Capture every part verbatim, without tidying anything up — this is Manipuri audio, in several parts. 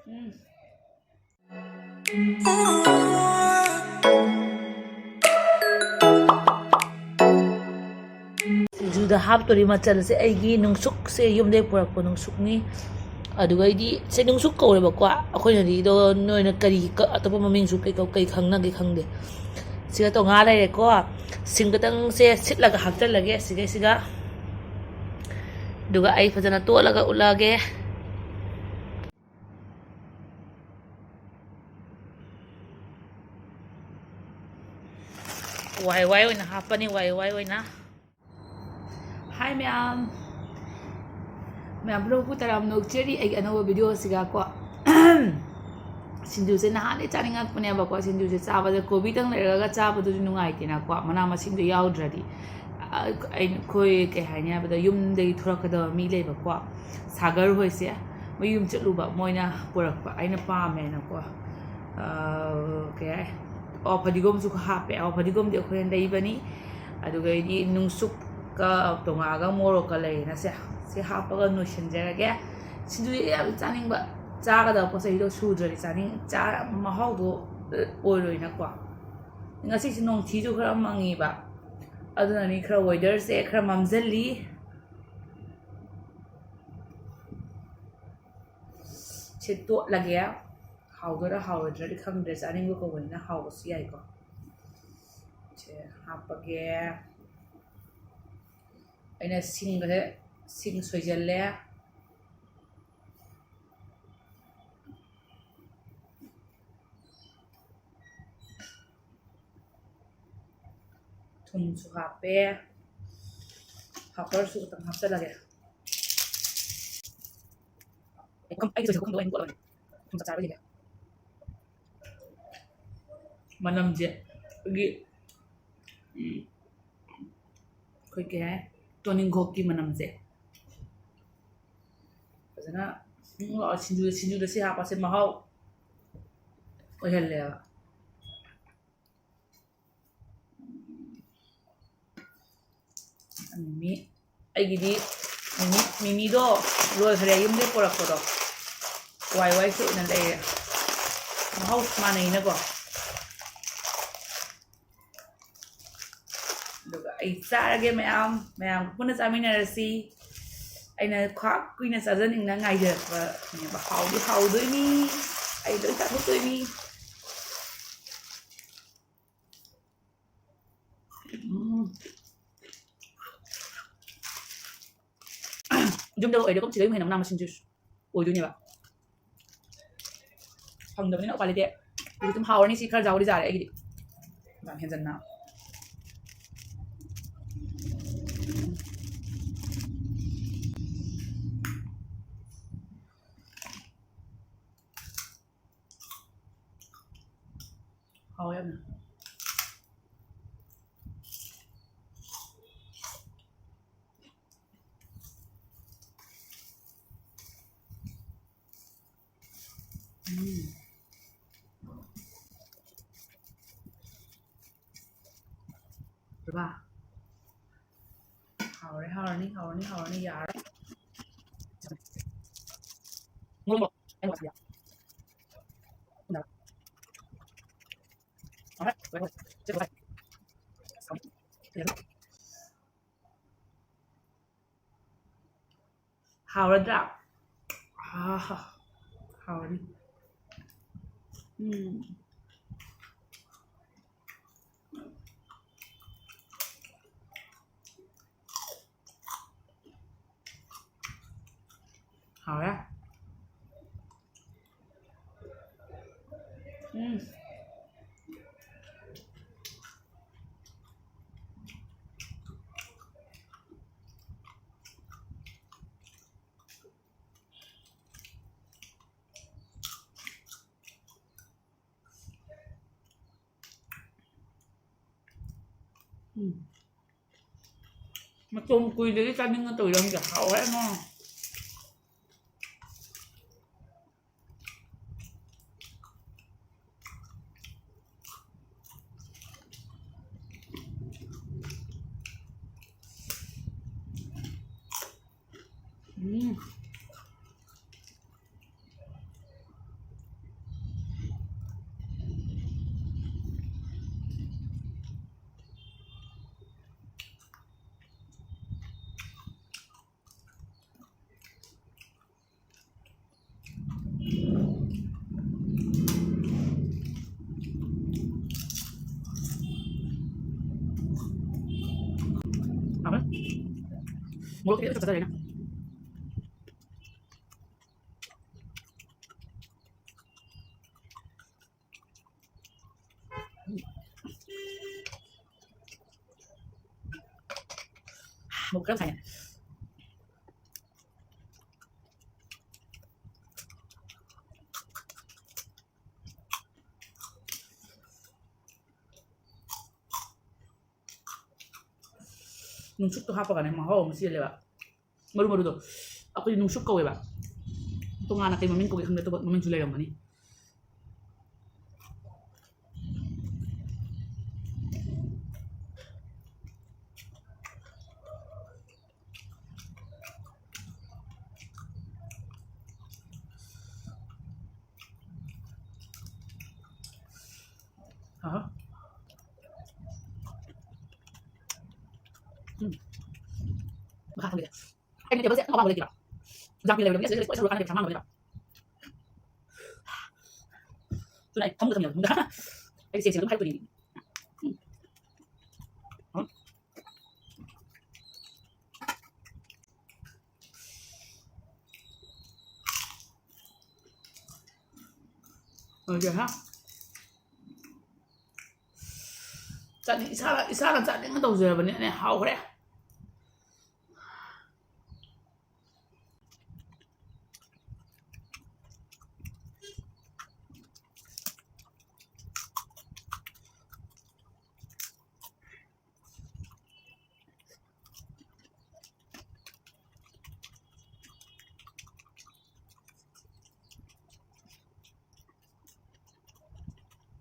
ꯎꯝ꯫ ꯁꯤꯡꯖꯨꯗ ꯍꯥꯞꯇꯣꯔꯤ ꯃꯆꯜꯁꯦ ꯑꯩꯒꯤ ꯅꯨꯡꯁꯨꯛꯁꯦ, ꯌꯨꯝꯗꯒꯤ ꯄꯨꯔꯛꯄ ꯅꯨꯡꯁꯨꯛꯅꯤ꯫ ꯑꯗꯨꯒ ꯑꯩꯗꯤ ꯁꯤ ꯅꯨꯡꯁꯨꯛ ꯀꯧꯔꯦꯕꯀꯣ, ꯑꯩꯈꯣꯏꯅꯗꯤ ꯑꯗꯣ ꯅꯣꯏꯅ ꯀꯔꯤ ꯀ-, ꯑꯇꯣꯞꯄ ꯃꯃꯤꯡꯁꯨ ꯀꯩ ꯀꯧ-, ꯀꯩ ꯈꯪꯅꯒꯦ ꯈꯪꯗꯦ꯫ ꯁꯤꯒ ꯇꯣꯉꯥꯟ ꯂꯩꯔꯦꯀꯣ꯫ ꯁꯤꯡ ꯈꯇꯪꯁꯦ ꯁꯤꯠꯂꯒ ꯍꯥꯞꯆꯜꯂꯒꯦ ꯁꯤꯒꯩꯁꯤꯒ꯫ ꯑꯗꯨꯒ ꯑꯩ ꯐꯖꯅ ꯇꯣꯠꯂꯒ ꯎꯠꯂꯛꯑꯒꯦ꯫ ꯋꯥꯏ ꯋꯥꯏ ꯑꯣꯏꯅ ꯍꯥꯞꯄꯅꯤ, ꯋꯥꯏ ꯋꯥꯏ ꯑꯣꯏꯅ꯫ ꯍꯥꯏ ꯃꯌꯥꯝ, ꯃꯌꯥꯝ ꯄꯨꯝꯅꯃꯛꯄꯨ ꯇꯔꯥꯝꯅ ꯑꯣꯛꯆꯔꯤ ꯑꯩꯒꯤ ꯑꯅꯧꯕ video ꯑꯁꯤꯒ ꯀꯣ꯫ ꯁꯤꯡꯖꯨꯁꯦ ꯅꯍꯥꯟꯗꯩ ꯆꯥꯅꯤꯡꯉꯛꯄꯅꯦꯕꯀꯣ꯫ ꯁꯤꯡꯖꯨꯁꯦ ꯆꯥꯕꯗ ꯀꯣꯕꯤꯗꯪ ꯂꯩꯔꯒ ꯆꯥꯕꯗꯨꯁꯨ ꯅꯨꯡꯉꯥꯏꯇꯦꯅꯀꯣ, ꯃꯅꯥ ꯃꯁꯤꯡꯗꯣ ꯌꯥꯎꯗ꯭ꯔꯗꯤ꯫ ꯑ-, ꯑꯩꯈꯣꯏ ꯀꯩ ꯍꯥꯏꯅꯤ ꯍꯥꯏꯕꯗ, ꯌꯨꯝꯗꯒꯤ ꯊꯣꯔꯛꯀꯗꯕ ꯃꯤ ꯂꯩꯕꯀꯣ, ꯁꯥꯒꯔ ꯍꯣꯏꯁꯦ, ꯃꯌꯨꯝ ꯆꯠꯂꯨꯕ, ꯃꯣꯏꯅ ꯄꯨꯔꯛꯄ, ꯑꯩꯅ ꯄꯥꯝꯃꯦꯅꯀꯣ꯫ ꯑ, ꯀꯩ ꯍꯥꯏ, ꯑꯣ, ꯐꯗꯤꯒꯣꯝꯁꯨ ꯍꯥꯞꯄꯦ꯫ ꯑꯣ, ꯐꯗꯤꯒꯣꯝꯗꯤ ꯑꯩꯈꯣꯏꯅ ꯂꯩꯕꯅꯤ꯫ ꯑꯗꯨꯒꯩꯗꯤ ꯅꯨꯡꯁꯨꯛꯀ ꯇꯣꯉꯥꯒ ꯃꯣꯔꯣꯛꯀ ꯂꯩꯔꯦꯅ ꯁꯦ, ꯁꯤ ꯍꯥꯞꯄꯒ ꯅꯣꯏꯁꯤꯟꯖꯔꯒꯦ꯫ ꯁꯤꯡꯖꯨꯁꯦ ꯌꯥꯝ ꯆꯥꯅꯤꯡꯕ, ꯆꯥꯒꯗꯕ ꯄꯣꯠ ꯆꯩꯗꯣ ꯁꯨꯗ꯭ꯔꯗꯤ ꯆꯥꯅꯤꯡ-, ꯆꯥ-, ꯃꯍꯥꯎꯗꯣ ꯑꯣꯏꯔꯣꯏꯅꯀꯣ꯫ ꯉꯁꯤꯁꯦ ꯅꯣꯡꯊꯤꯁꯨ ꯈꯔ ꯃꯪꯉꯤꯕ, ꯑꯗꯨꯅꯅꯤ ꯈꯔ weatherꯁꯦ ꯈꯔ ꯃꯝꯁꯤꯜꯂꯤ꯫ ꯁꯤ ꯇꯣꯠꯂꯒꯦ꯫ ꯍꯥꯎꯗꯣꯏꯔꯥ ꯍꯥꯎꯔꯣꯏꯗ꯭ꯔꯗꯤ ꯈꯪꯗ꯭ꯔꯦ, ꯆꯥꯅꯤꯡꯕ ꯀꯧꯕꯅꯤꯅ ꯍꯥꯎꯕꯁꯨ ꯌꯥꯏꯀꯣ꯫ ꯁꯦ ꯍꯥꯞꯄꯒꯦ꯫ ꯑꯩꯅ ꯁꯤꯡꯒꯁꯦ, ꯁꯤꯡ ꯁꯣꯏꯖꯜꯂꯦ꯫ ꯊꯨꯝꯁꯨ ꯍꯥꯞꯄꯦ꯫ ꯐꯥꯄꯔꯁꯨ ꯈꯤꯇꯪ ꯍꯥꯞꯆꯜꯂꯒꯦ꯫ ꯑꯩ ꯄꯨꯈꯝ-, ꯑꯩꯒꯤ ꯆꯣꯏꯁ ꯄꯨꯈꯝꯗꯣ ꯑꯩꯅ ꯀꯣꯠꯂꯅꯤ꯫ ꯊꯨꯝ ꯆꯞ ꯆꯥꯕ ꯌꯦꯡꯒꯦ꯫ ꯃꯅꯝꯁꯦ ꯑꯩꯈꯣꯏꯒꯤ, ꯎꯝ, ꯑꯩꯈꯣꯏ ꯀꯩ ꯍꯥꯏ, ꯇꯣꯅꯤꯡꯈꯣꯛꯀꯤ ꯃꯅꯝꯁꯦ ꯐꯖꯅ, ꯎꯝ, ꯁꯤꯡꯖꯨ-, ꯁꯤꯡꯖꯨꯗ ꯁꯤ ꯍꯥꯞꯄꯁꯦ ꯃꯍꯥꯎ ꯑꯣꯏꯍꯜꯂꯦꯕ꯫ ꯃꯤꯃꯤ, ꯑꯩꯒꯤꯗꯤ ꯃꯤꯃꯤ, ꯃꯤꯃꯤꯗꯣ ꯂꯣꯏꯈ꯭ꯔꯦ ꯌꯨꯝꯗꯩ ꯄꯨꯔꯛꯄꯗꯣ꯫ ꯋꯥꯏ ꯋꯥꯏ ꯁꯦꯠꯅ ꯂꯩꯔꯦ꯫ ꯃꯍꯥꯎ ꯃꯥꯟꯅꯩꯅꯀꯣ꯫ ꯑꯗꯨꯒ ꯑꯩ ꯆꯥꯔꯒꯦ ꯃꯌꯥꯝ, ꯃꯌꯥꯝ ꯄꯨꯟꯅ ꯆꯥꯃꯤꯟꯅꯔꯁꯤ꯫ ꯑꯩꯅ ꯈ꯭ꯋꯥꯏ ꯀꯨꯏꯅ ꯆꯥꯖꯅꯤꯡꯅ ꯉꯥꯏꯖꯔꯛꯄꯅꯦꯕ꯫ ꯍꯥꯎꯗꯤ ꯍꯥꯎꯗꯣꯏꯅꯤ, ꯑꯩ ꯂꯣꯏ ꯆꯥꯊꯣꯛꯇꯣꯏꯅꯤ꯫ ꯎꯝ꯫ ꯌꯨꯝꯗ ꯑꯣꯏꯔꯗꯤ ꯑꯗꯨꯝ ꯁꯤꯗꯩ ꯍꯦꯟꯅ ꯃꯅꯥ ꯃꯁꯤꯡꯁꯦ ꯑꯣꯏꯗꯣꯏꯅꯦꯕ꯫ ꯐꯪꯗꯕꯅꯤꯅ ꯎꯄꯥꯏ ꯂꯩꯇꯦ꯫ ꯑꯗꯨꯗꯤ ꯑꯗꯨꯝ ꯍꯥꯎꯔꯅꯤ꯫ ꯁꯤ ꯈꯔ ꯆꯥꯎꯗꯤ ꯆꯥꯔꯦ ꯑꯩꯒꯤꯗꯤ꯫ ꯌꯥꯝ ꯍꯦꯟꯖꯟꯅ꯫ ꯍꯥꯎꯋꯦ ꯌꯥꯝꯅ꯫ ꯎꯝ꯫ ꯕꯥ꯫ ꯍꯥꯎꯔꯦ, ꯍꯥꯎꯔꯅꯤ, ꯍꯥꯎꯔꯅꯤ, ꯍꯥꯎꯔꯅꯤ, ꯌꯥꯔꯦ꯫ ꯍꯥꯎꯔꯗ꯭ꯔꯥ? ꯑꯥꯍꯥ, ꯍꯥꯎꯔꯅꯤ꯫ ꯎꯝ꯫ ꯍꯥꯎꯔꯦ꯫ ꯎꯝ꯫ ꯎꯝ꯫ ꯃꯇꯣꯝ ꯀꯨꯏꯗꯒꯤ ꯆꯥꯅꯤꯡꯉ ꯇꯧꯔꯤꯔꯝꯁꯦ ꯍꯥꯎꯋꯦ ꯌꯥꯝꯅ꯫ ꯎꯝ꯫ ꯃꯣꯔꯣꯛ ꯈꯤꯇꯪ ꯆꯥꯖꯔꯦ ꯑꯩꯅ꯫ ꯃꯣꯔꯣꯛ ꯈꯔ ꯁꯥꯏꯅꯦ꯫ ꯅꯨꯡꯁꯨꯛꯇꯣ ꯍꯥꯞꯄꯒꯅꯦ ꯃꯍꯥꯎ ꯑꯃ ꯆꯦꯜꯂꯦꯕ꯫ ꯃꯔꯨ ꯃꯔꯨꯗꯣ ꯑꯩꯈꯣꯏ ꯅꯨꯡꯁꯨꯛ ꯀꯧꯋꯦꯕ꯫ ꯇꯣꯉꯥꯟꯅ ꯀꯩ ꯃꯃꯤꯡ ꯀꯧꯒꯦ ꯈꯪꯗꯦ, ꯑꯇꯣꯞꯄ ꯃꯃꯤꯡꯁꯨ ꯂꯩꯔꯝꯒꯅꯤ꯫ ꯑꯍꯥ꯫ ꯎꯝ꯫ ꯃꯈꯥ ꯊꯝꯕꯤꯒꯦ꯫ ꯑꯩꯅ ꯇꯦꯕꯜꯁꯦ ꯑꯋꯥꯡꯕ ꯂꯩꯇꯦꯕ꯫ ꯖꯥꯝꯒꯤ ꯂꯩꯕꯅꯤꯅ ꯁꯤꯗ ꯂꯣꯏ ꯁꯣꯏꯔꯀꯥꯟꯗ ꯇꯦꯕꯜ ꯁꯥꯡ ꯃꯥꯡꯕꯅꯦꯕ꯫ ꯑꯗꯨꯅ ꯑꯩ ꯐꯃꯨꯡꯗ ꯊꯝꯃꯦꯕ, ꯐꯃꯨꯡꯗ꯫ ꯑꯩ ꯆꯦꯛꯁꯤꯡ ꯑꯗꯨꯝ ꯍꯥꯏꯔꯛꯇꯣꯏꯅꯤ꯫ ꯎꯝ꯫ ꯎꯝ꯫ ꯂꯣꯏꯔꯦ, ꯍꯥ? ꯆꯥꯅꯤꯡ-, ꯏꯁꯥꯅ, ꯏꯁꯥꯅ ꯆꯥꯅꯤꯡꯅ ꯇꯧꯖꯔꯕꯅꯤꯅꯦ, ꯍꯥꯎꯈ꯭ꯔꯦ꯫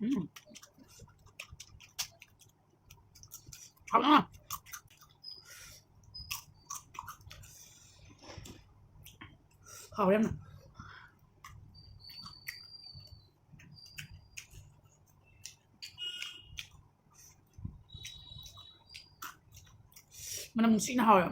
ꯎꯝ꯫ ꯍꯥꯎꯔꯦ꯫ ꯍꯥꯎꯔꯦ ꯌꯥꯝꯅ꯫ ꯃꯅꯝ ꯅꯨꯡꯁꯤꯅ ꯍꯥꯎꯋꯦ꯫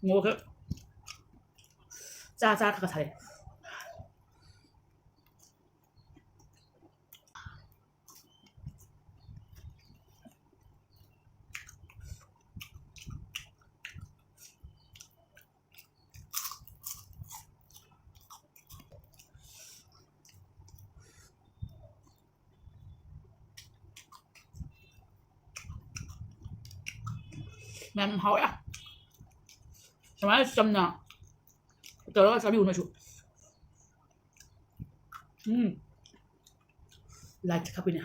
ꯃꯣꯔꯣꯛꯁꯦ ꯆꯥ ꯆꯥ ꯈꯔ ꯈꯔ ꯁꯥꯔꯦ꯫ ꯌꯥꯝ ꯍꯥꯎꯋꯦ꯫ ꯁꯨꯃꯥꯏꯅ ꯆꯝꯅ ꯇꯧꯔꯒ ꯆꯥꯕꯤꯌꯨ ꯅꯣꯏꯁꯨ꯫ ꯎꯝ꯫ ꯂꯥꯏꯠꯁꯦ ꯈꯞꯄꯤꯅꯦ꯫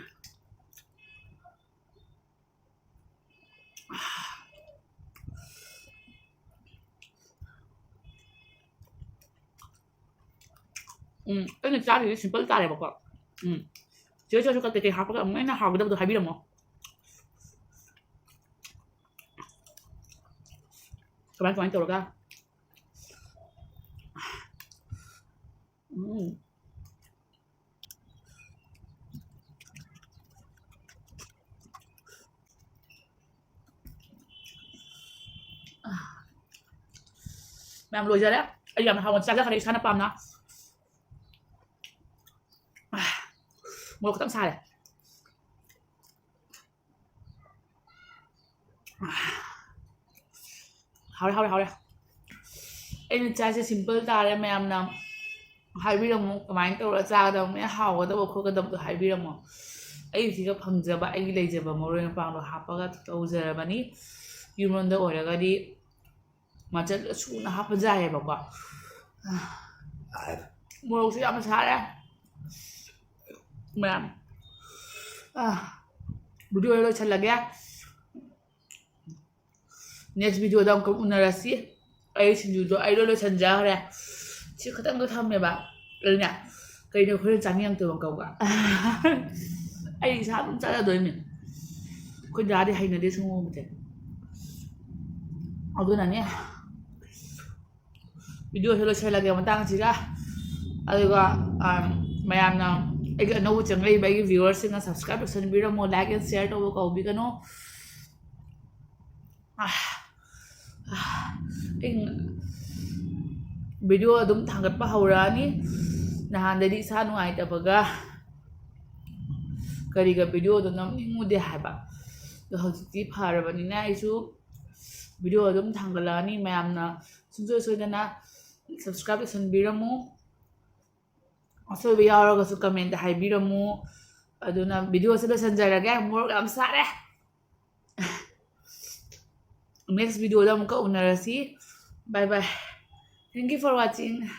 ꯎꯝ, ꯑꯩꯅ ꯆꯥꯔꯤꯁꯦ simple ꯇꯥꯔꯦꯕꯀꯣ꯫ ꯎꯝ꯫ ꯆꯦ ꯆꯦꯁꯨ ꯀꯩꯀꯩ ꯍꯥꯞꯄꯒ ꯑꯃꯨꯛ ꯍꯦꯟꯅ ꯍꯥꯎꯒꯗꯕꯗꯣ ꯍꯥꯏꯕꯤꯔꯝꯃꯣ꯫ ꯀꯃꯥꯏ ꯀꯃꯥꯏꯅ ꯇꯧꯔꯒ꯫ ꯎꯝ꯫ ꯃꯌꯥꯝ ꯂꯣꯏꯖꯔꯦ꯫ ꯑꯩ ꯌꯥꯝ ꯍꯥꯎꯅ ꯆꯥꯖꯈ꯭ꯔꯦ ꯏꯁꯥꯅ ꯄꯥꯝꯅ꯫ ꯃꯣꯔꯣꯛ ꯈꯤꯇꯪ ꯁꯥꯔꯦ꯫ ꯍꯥꯎꯔꯦ, ꯍꯥꯎꯔꯦ, ꯍꯥꯎꯔꯦ꯫ ꯑꯩꯅ ꯆꯥꯏꯁꯦ simple ꯇꯥꯔꯦ꯫ ꯃꯌꯥꯝꯅ ꯍꯥꯏꯕꯤꯔꯝꯃꯨ, ꯀꯃꯥꯏꯅ ꯇꯧꯔꯒ ꯆꯥꯒꯗꯕꯅꯦ, ꯍꯥꯎꯒꯗꯕ ꯈꯣꯠꯀꯗꯕꯗꯣ ꯍꯥꯏꯕꯤꯔꯝꯃꯣ꯫ ꯑꯩꯒꯤꯁꯤꯒ ꯐꯪꯖꯕ, ꯑꯩꯒꯤ ꯂꯩꯖꯕ ꯃꯔꯣꯏ ꯃꯄꯥꯡꯗꯣ ꯍꯥꯞꯄꯒ ꯇꯧꯖꯔꯕꯅꯤ꯫ ꯌꯨꯝꯂꯣꯝꯗ ꯑꯣꯏꯔꯒꯗꯤ ꯃꯆꯜ ꯁꯨꯅ ꯍꯥꯞꯄ ꯌꯥꯏꯌꯦꯕꯀꯣ꯫ ꯃꯣꯔꯣꯛꯁꯨ ꯌꯥꯝ ꯁꯥꯔꯦ ꯃꯌꯥꯝ꯫ ꯑꯥ, video ꯂꯣꯏꯁꯤꯜꯂꯒꯦ꯫ Next videoꯗ ꯑꯃꯨꯛꯀ ꯎꯅꯔꯁꯤ꯫ ꯑꯩ ꯁꯤꯡꯖꯨꯗꯣ ꯑꯩ ꯂꯣꯏ ꯂꯣꯏꯁꯤꯟꯖꯈ꯭ꯔꯦ꯫ ꯁꯤ ꯈꯇꯪꯒ ꯊꯝꯃꯦꯕ꯫ ꯑꯗꯨꯅꯦ ꯀꯩꯅꯣ ꯑꯩꯈꯣꯏꯅ ꯆꯥꯅꯤꯡꯉꯛꯇꯕ ꯀꯧꯕ꯫ ꯑꯩ ꯏꯁꯥ ꯑꯗꯨꯝ ꯆꯥꯖꯗꯣꯏꯅꯦ꯫ ꯑꯩꯈꯣꯏ ꯗꯥꯗꯤ ꯍꯩꯅꯗꯦ ꯁꯤꯒꯨꯝꯕꯁꯦ꯫ ꯑꯗꯨꯅꯅꯦ videoꯁꯦ ꯂꯣꯏꯁꯤꯜꯂꯒꯦ ꯃꯇꯥꯡꯁꯤꯒ꯫ ꯑꯗꯨꯒ, ꯑꯝ, ꯃꯌꯥꯝꯅ ꯑꯩꯒꯤ ꯑꯅꯧꯕ ꯆꯪꯂꯛꯏꯕ ꯑꯩꯒꯤ viewersꯁꯤꯡꯅ subscribe ꯇꯧꯁꯟꯕꯤꯔꯝꯃꯣ, like and share ꯇꯧꯕ ꯀꯥꯎꯕꯤꯒꯅꯨ꯫ ꯑꯥ, ꯑꯥ, ꯚꯤꯗꯤꯑꯣ ꯑꯗꯨꯝ ꯊꯥꯡꯒꯠꯄ ꯍꯧꯔꯛꯑꯅꯤ꯫ ꯅꯍꯥꯟꯗꯗꯤ ꯏꯁꯥ ꯅꯨꯡꯉꯥꯏꯇꯕꯒ ꯀꯔꯤꯒ ꯚꯤꯗꯤꯑꯣꯗꯣ ꯅꯝꯅꯤꯡꯉꯨꯗꯦ ꯍꯥꯏꯕ꯫ ꯑꯗꯣ ꯍꯧꯖꯤꯛꯇꯤ ꯐꯔꯕꯅꯤꯅ ꯑꯩꯁꯨ ꯚꯤꯗꯤꯑꯣ ꯑꯗꯨꯝ ꯊꯥꯡꯒꯠꯂꯛꯑꯅꯤ꯫ ꯃꯌꯥꯝꯅ ꯁꯨꯡꯁꯣꯏ ꯁꯣꯏꯗꯅ subscribe ꯇꯧꯁꯟꯕꯤꯔꯝꯃꯨ꯫ ꯑꯁꯣꯏꯕ ꯌꯥꯎꯔꯒꯁꯨ comment ꯍꯥꯏꯕꯤꯔꯝꯃꯨ꯫ ꯑꯗꯨꯅ ꯚꯤꯗꯤꯑꯣꯁꯦ ꯂꯣꯏꯁꯤꯟꯖꯔꯒꯦ꯫ ꯃꯣꯔꯣꯛ ꯌꯥꯝ ꯁꯥꯔꯦ꯫ Next ꯚꯤꯗꯤꯑꯣꯗ ꯑꯃꯨꯛꯀ ꯎꯅꯔꯁꯤ꯫ Bye bye. Thank you for watching.